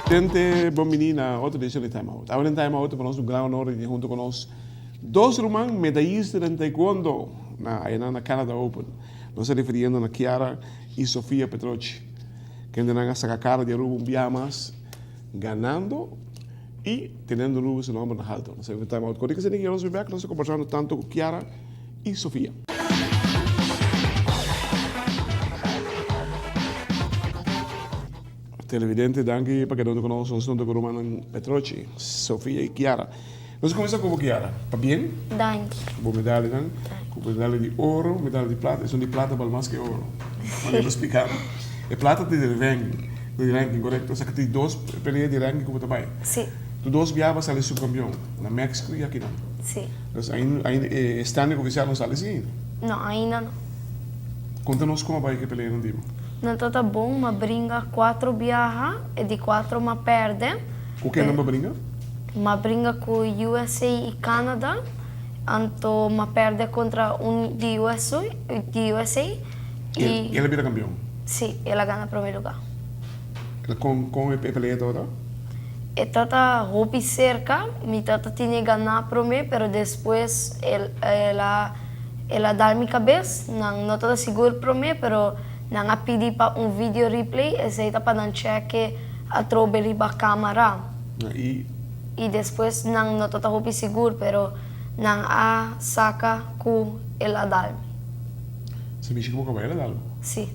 Gente, bon bini na otro edicion di Time Out. Awe den Time Out ta pa nos un gran honor di tin hunto cu nos dos ruman medayista den taekwondo na ayanan na Canada Open. Nos ta refiriendo na Kiara y Sofia Petrochi, kendenan a saca cara di Aruba un biaha mas ganando y teniendo Aruba su nomber na halto. Nos ta den Time Out. Cu rica esaki nos bek, nos ta combersando tanto cu Kiara y Sofia. Televidente, danki pa keda hunto cu nos. Nos ta hunto cu rumannan Petrochi, Sofia y Kiara. Nos a cuminsa cu bo Kiara. Pabien. Danki. Cu bo medalianan. Cu bo medalia di oro, medalia di plata. Esun di plata bal mas cu oro. Manera bo splica. E plata ta di ranking, di ranking, corecto? Osea cu tin dos pelea di ranking cu bo ta bay. Si. Tur dos biaha bo a sali subcampeon. Na Mexico y akinan. Si. Dus ainda, ainda e standing oficial no sali si ainda? No, ainda no. Conta nos como a bay cu e peleanan di bo. Nan ta ta bon, m'a bringa cuatro biaha, e di cuatro m'a perde. Cu kennan bo a bringa? M'a bringa cu USA y Canada, anto m'a perde contra un di USA, di USA y. El a bira campeon? Si, el a gana prome lugar. Con, con e pelea tabata? E tata hopi cerca, mi tata tine gana prome, pero despues el, el a. El a dal mi kabes, nan no tabata sigur promé, pero nan a pidi pa un video replay, esei ta pa nan chèke atrobe riba kámara. I? I despues nan no tabata hopi sigur, pero nan a saka ku el a dal mi. Se mishi ku bo kabei el a dal bo? Si.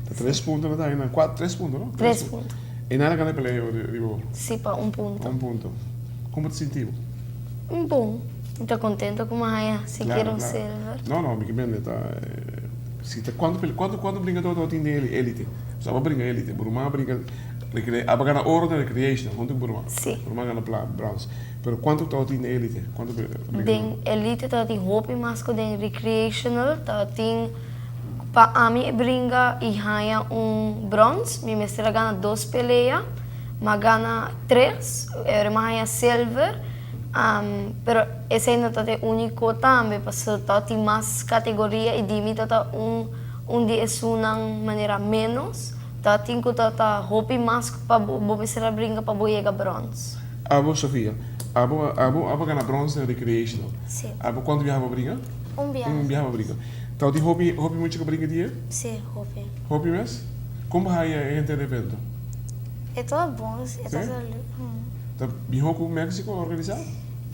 Ta tres punto nan ta haña nan, kuat, tres punto no? Tres punto. I nan a gana e pelea riba bo? Si, pa un punto. Pa un punto. Kon bo ta sinti bo? Bon. Mi ta contento cu mi a haya sikiera un silver. No, no, mi ke bende ta si ta cuanto pele cuanto cuanto bringador tabatin den elite? Nos aba bringa elite, bo ruman a bringa recre aba gana oro den recreational hunto cu bo ruman. Si. Bo ruman a gana pla brons. Pero cuanto tabatin den elite? Cuanto bringador? Den elite tabatin hopi mas cu den recreational. Tabatin pa ami bringa y haya un brons mi mester a gana dos pelea, mi a gana tres, e mi a haya silver. Pero esei no ta e úniko tambe, pasobra ta tin mas kategoria i di mi ta ta un un di esunnan manera ménos, ta tin ku ta ta hopi mas pa bo bo mester a bringa pa bo yega bròns. Abo Sofia, abo abo abo gana bròns den recreational. Si. Abo kuantu biaha bo bringa? Un biaha. Un biaha bo bringa. Ta tin hopi hopi mucha ku bringa di e? Si, hopi. Hopi mes? Kon bo haya e henter evento? E ta bon, e ta Si? Ta mihó ku Mexico a organisá?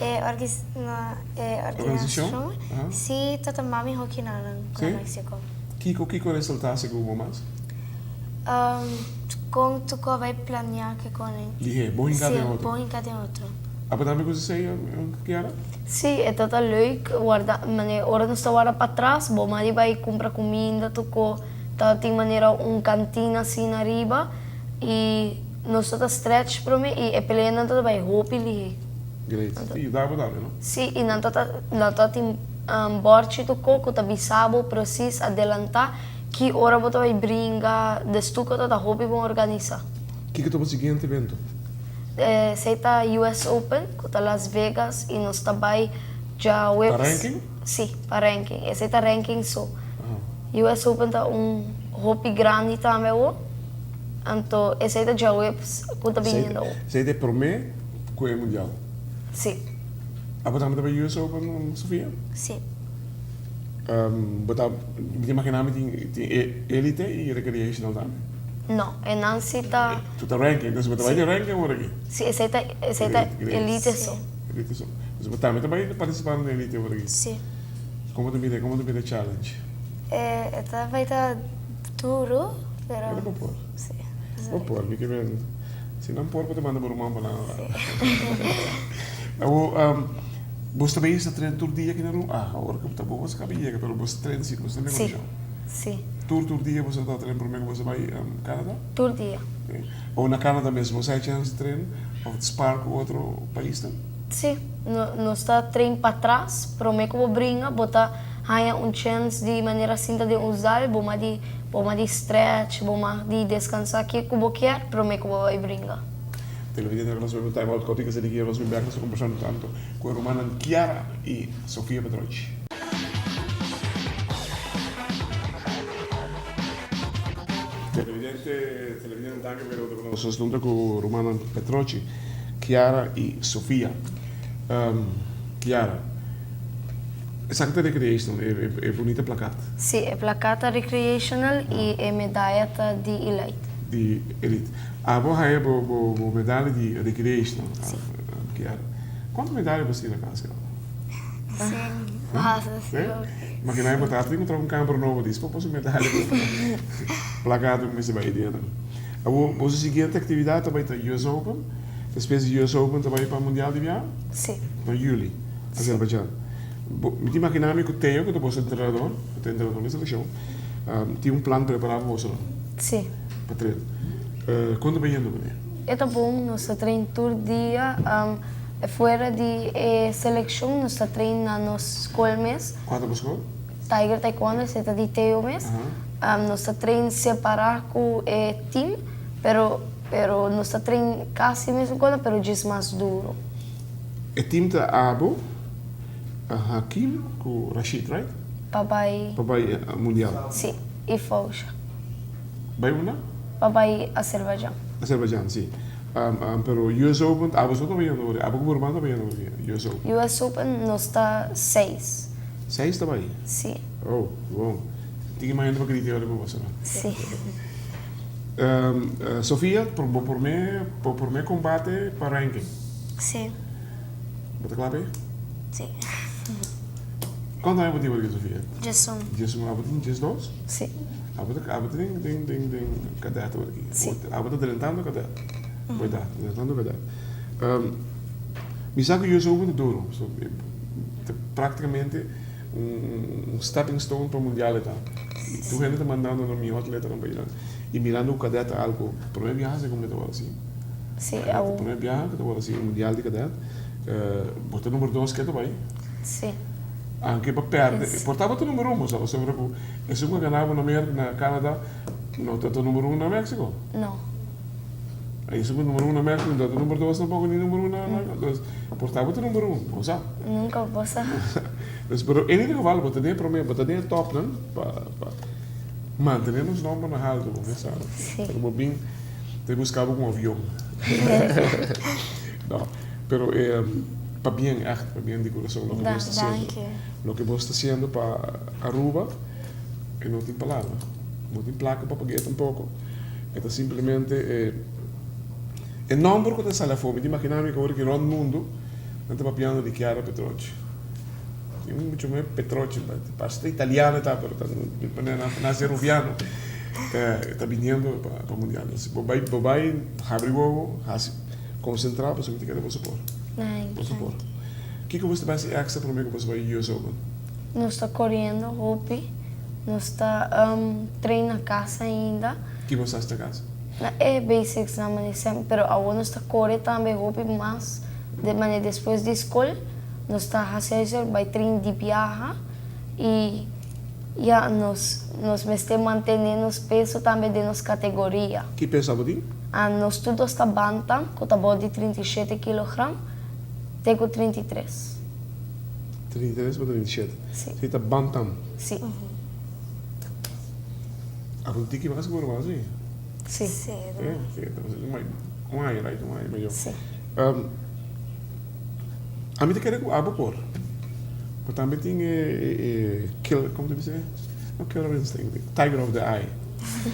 E orgis, no, e organisashon si ta ta mas mihó ki nan ku na Mexico. Kiko, kiko resaltá segun bo mas? Kon tu ku a bai planeá ke konen. Lihé, bon hinká den otro. Si, bon hinká den otro. Abo tambe ku esei, Kiara? Si, e ta ta leuk warda, manera ora nos ta warda patras, bo mari bai kumpra kuminda tokó, ta tin manera un kantina asina ariba i. Nos ta ta stretch prome y e peleanan ta ta bay hopi lihe. Great. Y yuda bo tambe, no? Si, y nan ta ta nan ta tin borchi tu ko ku ta bisa bo precies adelanta ki ora bo ta bay bringa, des tuko ta ta hopi bon organisa. Kiko ta bo siguiente evento? Esey ta US Open ku ta Las Vegas y nos ta bay djaweps. Pa ranking? Si, pa ranking. Esey ta ranking so. US Open ta un hopi grandi tambe awor. Anto esei ta djaweps ku ta bini henda awor. Esei ta e promé ku e mundial? Si. Abo tambe ta bai US Open, Sofia? Si. Bo ta, mi ta imaginá mi tin tin elite i recreational tambe? No, e nan si ta. Tu ta ranking, entonces bo ta bai den ranking awor aki? Si, esei ta esei ta elite so. Elite so. Entonces bo tambe ta bai partisipá den elite awor aki? Si. Komo ta mira, komo ta mira e challenge? E ta bai ta duru, pero. Pero bo por. Si. Bo por, mi ke men. Si nan por, bo ta manda bo ruman pa nan. Awor, bo sta bay esta tren tur dia aki na Aruba? Ah, awor ku ta bo, bo sa kaba yega, pero bo sa tren si, bo sa den kondishon. Si, si. Tur, tur dia bo sa ta tren prome ku bo sa bay Canada? Tur dia. Awor na Canada mes, bo sa e chèns di tren òf spar ku otro paisnan? Si, nos ta train patras, prome ku bo bringa bo ta haña un chèns di manera sinta den un zal, bo ma di Bo mag di stretch, bo mag di descansa ke ku bo kier prome ku bo bai bringa. Televidente nos bai un time out kòrtiku esei di kier nos bin bèk nos ta kombersando tantu ku e rumannan Kiara i Sofia Petrochi. Televidente televidente danki pa keda ku nos. Nos ta ku rumannan Petrochi, Kiara i Sofia. Kiara, esaki ta recreational, e bunita plakat? Si, e plakat ta recreational i e medaya ta di Elite. Di Elite. Abo haya bo bo medaya di recreational, Kiara. Kuantu medaya bo tin na kas kaba? Si, basta si hopi. Imagina bo tata tin ku traha un kamber nobo dis pa pone su medaya plakat ku mester bai den. Abo bo siguiente aktividat ta bai ta US Open? Despues di US Open ta bai pa Mundial di biaha? Sí. Na juli, Azerbaijan. Bo, mi ta imagina mi ku Theo, ku ta boso entrenador, ku ta entrenador di selekshon, tin un plan prepará pa boso Sí. Pa train. Kon ta bai yendo kuné? E ta bon, nos ta train tur dia. Fuera di e selekshon nos ta train na nos skol mes. Kua ta bo skol? Tiger Taekwondo, esei ta di Theo mes. Nos ta train separá ku e team, pero. Pero nos ta train casi mesun cosa pero djis mas duro. E team ta abo, Hakim cu Rashid right? Pa bai. Pa bai mundial. Si, y Faucia. Bai unda? Pa bai Azerbaijan. Azerbaijan, si. Pero US Open, abo so ta bayendo ora, abo cu bo ruman ta bayendo ora US Open? US Open nos ta seis. Seis ta bai? Si. Oh, bon. Tin mas hende pa grita ora pa boso no? Si. Sofia, bo prome, bo prome combate pa ranking. Si. Bo ta kla p'e? Si. Cuanto aña bo tin ahora, Sofia? Diesun. Diesun. Abo tin diesdos? Si. Abo ta, abo ta den, den, den, den cadet awor aki. Si. Abo ta drentando cadet. Bo edad, drentando cadet. Mi sa cu US Open ta duro. So, ta practicamente un stepping stone pa mundial e ta. Y tur hende ta mandando nan mihor atletanan pa Iran. Y mirando cu cadet ta algo, prome biaha si como ta worde asi. Si, awo. Prome biaha cu ta worde asi un mundial di cadet. Bo ta number dos ke ta bay. Si. Aunke bo perde, por ta bo ta number un, bo sa pasobra cu esun cu a gana bo na Merca, na Canada, no ta ta number un na Mexico. No. Esun cu number un na Mexico no ta ta number dos tampoco ni number un na, na, por ta bo ta number un, bo sa. Nunca bo sa. Dus, pero en ieder geval, bo ta den e prome, bo ta den e topnan pa, pa mantene nos nomber na halto, bo sa. Sí. Pero bo bin ta busca bo cu un avion. No, pero eh, pabien, echt, pabien di curason loke bo sta haciendo. Danki. Loke bo sta haciendo pa Aruba, e no tin palabra. No tin placa pa pagu'e tampoco. E ta simplemente e, e nomber cu ta sali afo. Mi ta imagina mi cu ora ki rond mundo nan ta papiando di Chiara Petrocchi. Tin un mucho me Petrocchi, parse ta italiano ta, pero ta nace rubiano. Ta biniendo pa, pa mundial. Bo bai, bo bai habri wowo, haci, concentra pasobra mi ta kere boso por. Boso por. Kico boso ta bai haci extra prome cu boso bai US Open? Nos ta coriendo hopi. Nos ta train na casa ainda. Ki boso ta haci na casa? Na e basics nan manera semper, pero awor nos ta core tambe hopi mas de manera despues di scol nos ta haci huiswerk bai train di biaha y ya nos nos mester mantene nos peso tambe den nos categoria. Ki peso abo tin? Nos tur dos ta bantam cu ta bou di 37 kilogram te cu 33. 33 pa 37? Si. Si ta bantam? Si. Abo tin ki mas cu bo ruman si? Si. Si. Si, un aña right, un aña mayor. Si. Ami ta kere ku abo por, bo tambe tin e kill, komo ta bisa e? No killer instinct, tiger of the eye,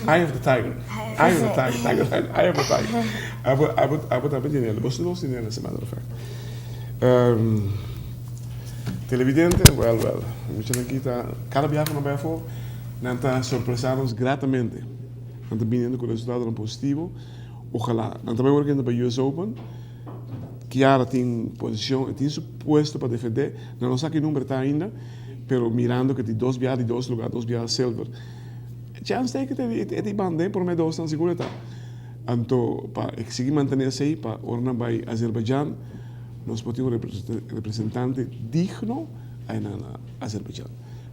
eye of the tiger, eye of the tiger, tiger, eye of the tiger. Abo, abo, abo tambe tin el, boso dos tin el as a matter of fact. Televidente, well, well, muchanan aki ta, kada biaha ku nan bai afó, nan ta sorpresa nos gratamente. Nan ta biniendo ku resultadonan positivo. Ojalá. Nan ta bai ora ku nan ta bai US Open. Kiara tin posicion, e tin su puesto pa defende. Nan no sa ki number ta ainda, pero mirando cu e tin dos biaha di dos lugar, dos biaha silver, e chance ta cu e ta banda den prome dosnan sigur e ta. Anto pa e sigui mantene esey pa ora nan bay Azerbaijan nos por tin un representante digno ayna na Azerbaijan.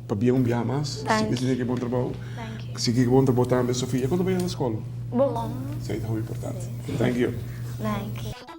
Pabia un biaha mas. Danki. Sigui ku bon trabou. Danki. Sigui ku bon trabou tambe, Sofia. Kon ta bai na skol? Bon. Esei ta hopi importante. Thank you. Danki.